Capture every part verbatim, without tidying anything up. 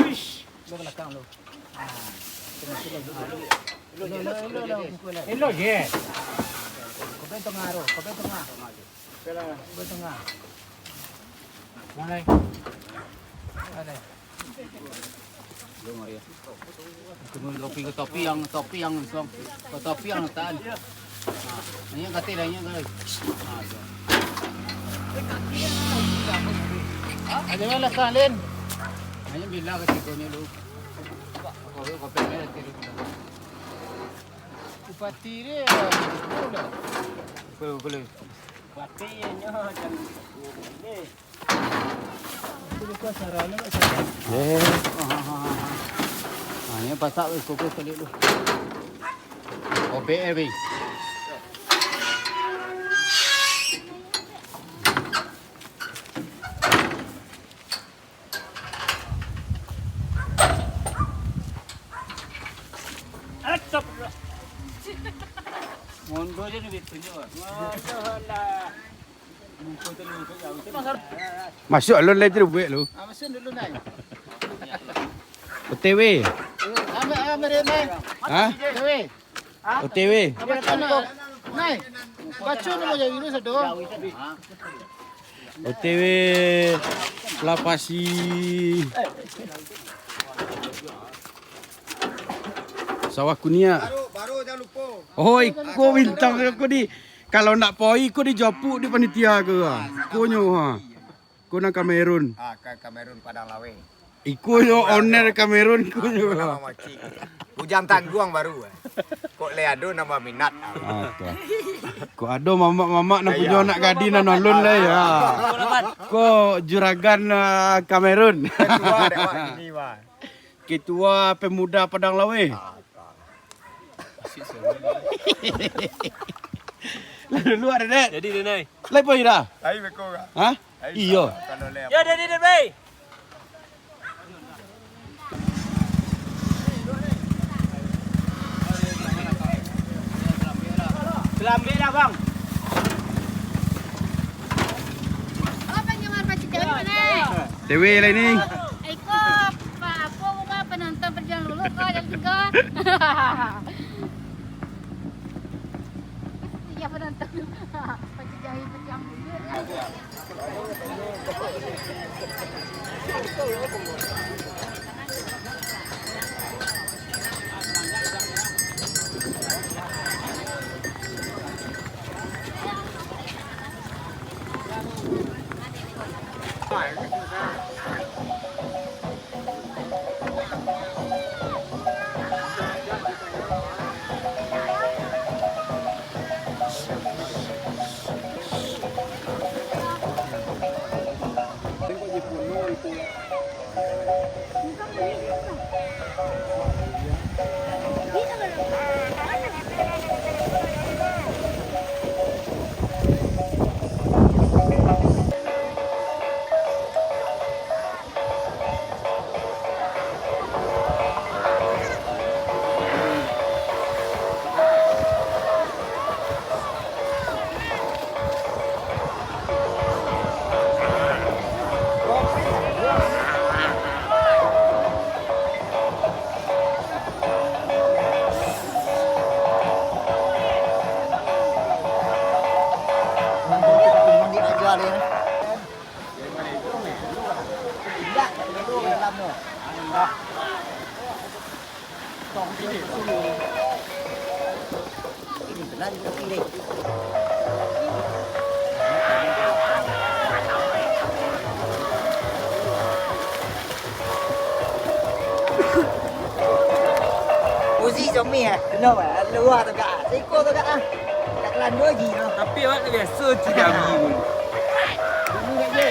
Ish. Lo belakang lo. Ah. Lo, lo, lo, lo, pukul lah. Elok je. Kau bentang tengah tu, kau bentang tengah. Kau bentang tengah. Mana? Ada. Topi, topi yang, topi yang, topi yang tan. Ha, ini yang katil, ini yang katil. Ha, tu. Ada yang lah, Stalin. Hanya bila ketika ni lu. Kau, kau pengen nanti lu. Bupati dia, boleh. Boleh, boleh. Bupati nyo, jangan. Eh. Ah, ni pasak weh, kukus balik tu. O B L weh. Astagfirullah. Mondor je ni, betul je, Bang. Mondor lah. Masuk alun lai tu buek lu. Ah, masuk dulu, Nai. O T W. Ambil, ambil dia, Nai. Ha? O T W. Ha? O T W. Apa tu, Nai? Nai, baca nama jadi lu satu. O T W Lapasi. Sawah Kuniak. Baru, baru jangan lupa. Oh, iko bintang aku di Kalau nak poi ko dijapuk di panitia ko, ha. Ko nyo, ha. Ko nan Kamerun. Ah, ka Kamerun Padang Laweh. Iko nyo owner Kamerun ko nyo. Nama Maci. Bujang Tangguang baru, eh. Kok le ado nambah minat. Ah, tu. Kok ado mamak-mamak nan punyo anak gadih nan alun lai, ha. Ko juragan, ah, Kamerun. Ketua dek awak kini, wah. Ketua Pemuda Padang Laweh. Ah, tak. Lah dulu ada, Dek. Jadi, Denai. Lai poi dah? Lai beko ka? Ha? Lai iyo. Kalau lai. Yo, jadi, Dek, baik. Selambik dah, Bang. Oh, Bang Jamal, Pak Cik Jamal, Denai. Dewi lah ini. Iko, pa-, apo muka penonton perjuangan dulu ko, jadi tigo. Iya, penonton. Pancik jawi pecah dulu. Uzi Zomi, eh? Kena, eh? Luar tu, Kak. Siko tu, Kak, ah. Tak kelandu lagi, no. Tapi awak tak biasa cuci kami pun. Ini tak je.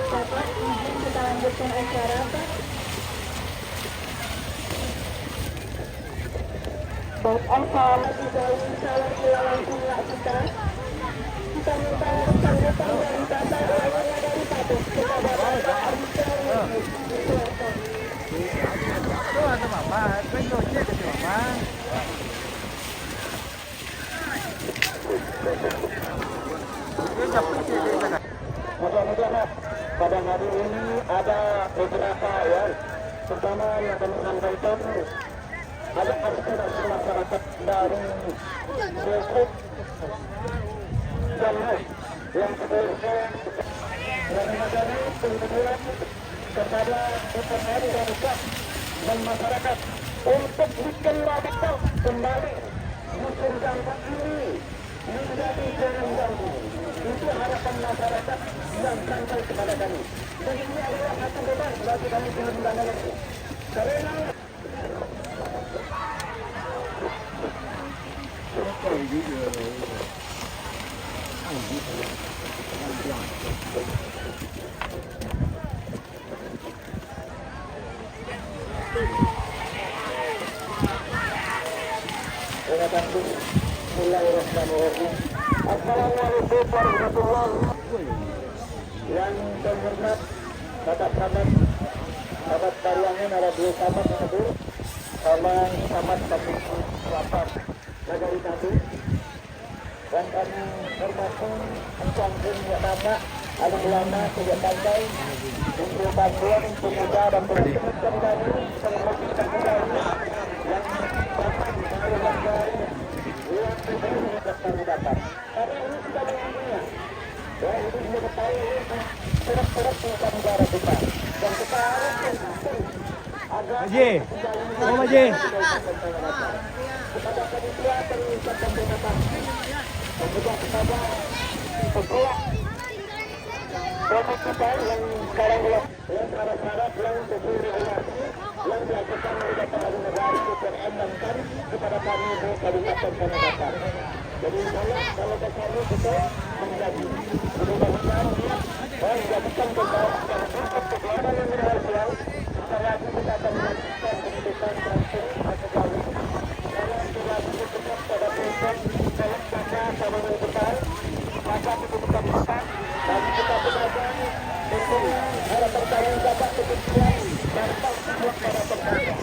Bapak, izin kita lanjutkan acara, Pak. Baik, assalamualaikum, salam kenal langsung ya kita. Kita minta sambutan dari Bapak, dari Bapak kepada Bapak Rizal. Silakan. Tuh, ada Bapak, kan gojek ke Bapak. Mudah-mudahan pada hari ini ada beberapa, ya, terutama yang kami sampaikan, ada aspirasi masyarakat dari Gresik dan yang seterusnya, yang mengenai kemudian kepada D P R dan pusat dan masyarakat untuk dikembalikan kembali Dusun Gampong ini menjadi jalan gampong. Itu harapan masyarakat yang sampai kepada kami. Dan ini adalah satu beban bagi kami di undangan ini. Karena Terima kasih. Bismillahirrahmanirrahim. Assalamualaikum warahmatullahi wabarakatuh. Yang terhormat Bapak Camat, Camat Pariangan, ada dua camat yang hadir, sama Camat Kabupaten Selatan Nagari Tabu. Dan kami hormati Tuanku Minyak Mamak, alim ulama, Sadiak Pantai, untuk bantuan pemuda dan pemuda kami, terlebih pemuda ini yang datang dari luar negeri, yang kami datang. Karena ini sudah menghina. Ya, ini sudah ketahui, ini sudah, sudah, sudah negara kita. Dan kita harus konsisten. Haji, oh, Haji. Bagi kita yang sekarang yang harap-harap yang sesuai regulasi yang diajukan oleh Bapak Gubernur Negara untuk diamankan kepada kami di Kabupaten Tanah Datar. Jadi, insya Allah, kalau kami kita menjadi, mudah-mudahan, eh, jadikan pembawa yang berkekuatan yang berhasil, supaya kita akan melakukan kehidupan beransur-ansur jauh. Dalam perilaku kita pada prinsip, kalau kita sama yang besar, maka kita bukan besar, dan kita pun ada, tentu, ada pertanggung jawab kebencian dan tanggung jawab pada tetangga.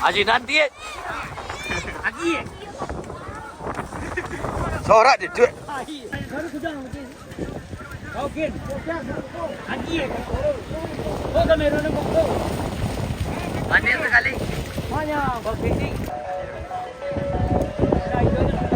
Aji nanti. Aji. Sorak deh, cuy. Aji. Baru sudah. Oke. Lagi ya. Oh, kamera ni kok. Manis sekali. Banyak. Oke, ni. Nah, itu aja.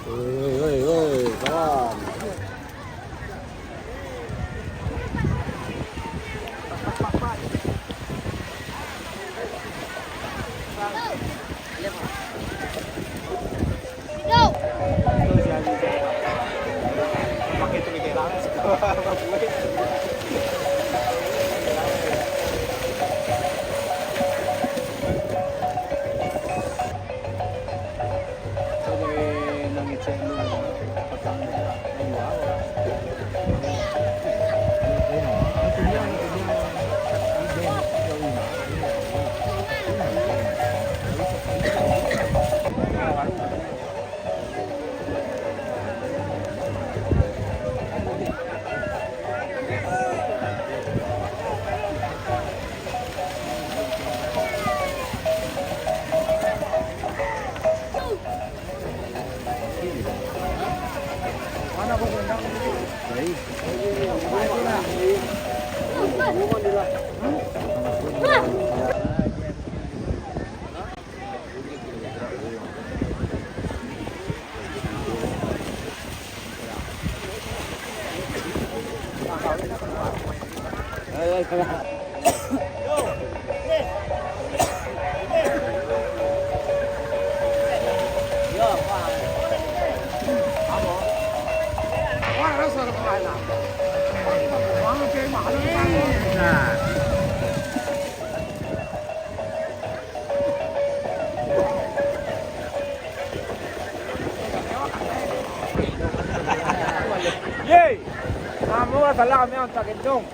Oi, oi, oi, oi, kawan. Yeay! Kamu lah salah, kami yang tak gendong.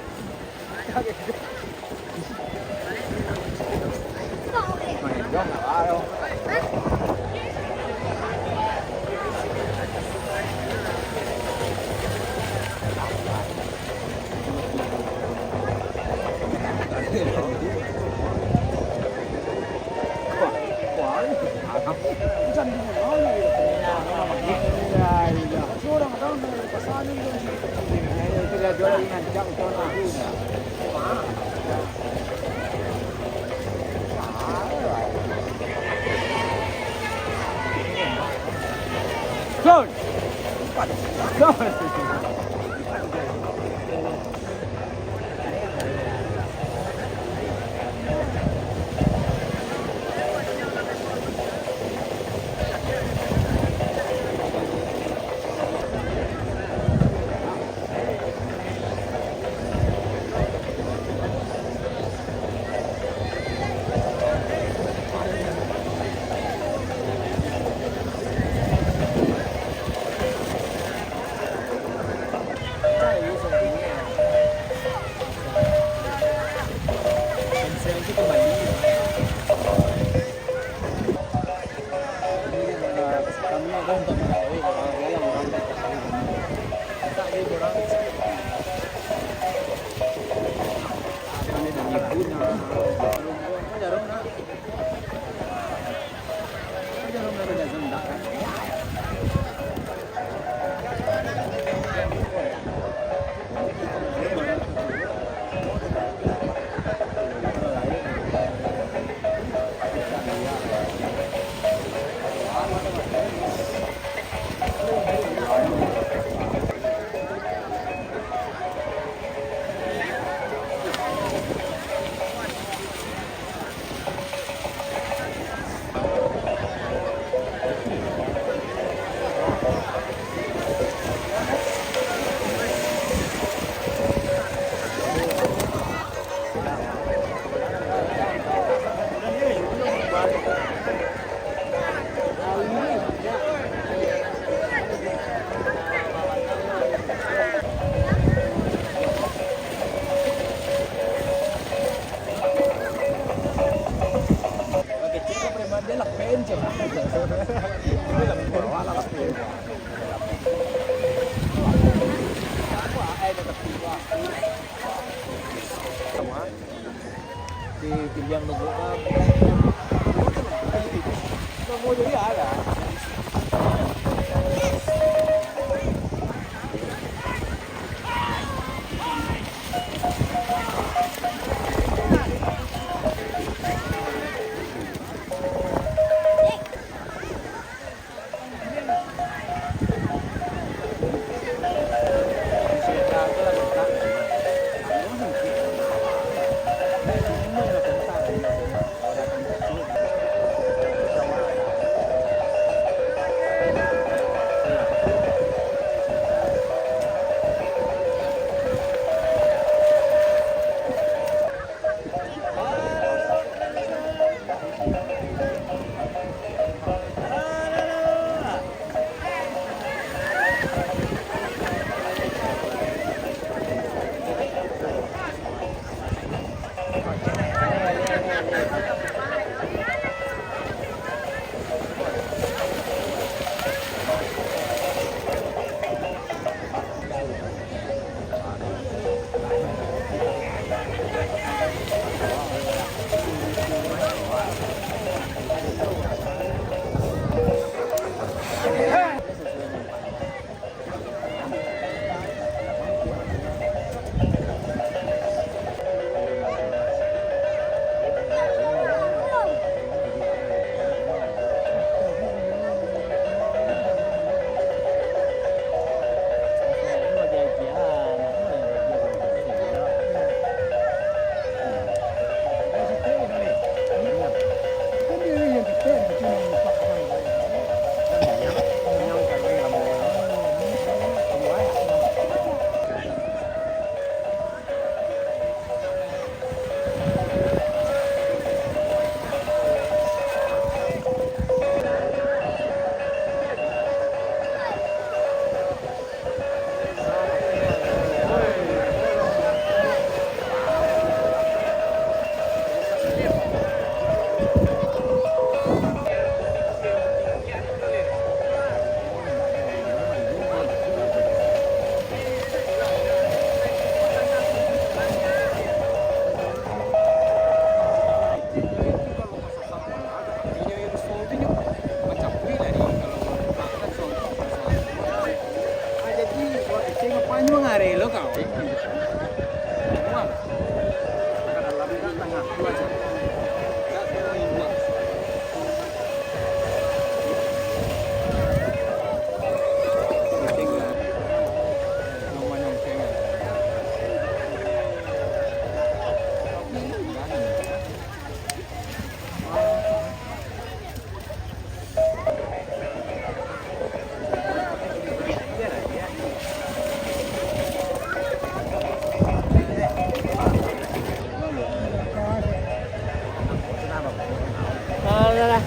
Mak,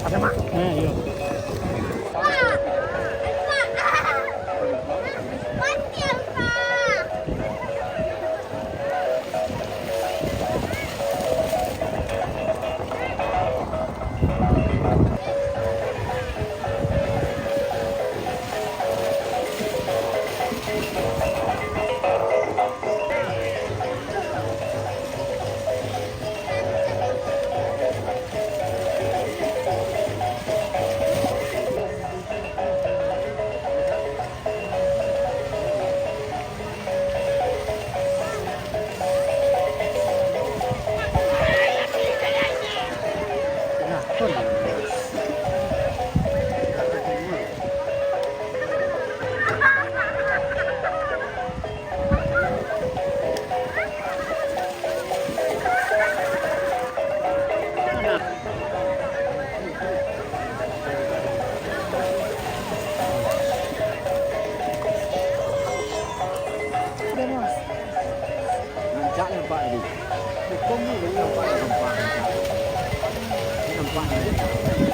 ada, Mak. Eh, iyo. Rancak nampak tadi. Hukum ni jadi nampak, nampak, nampak. Ini nampak ni.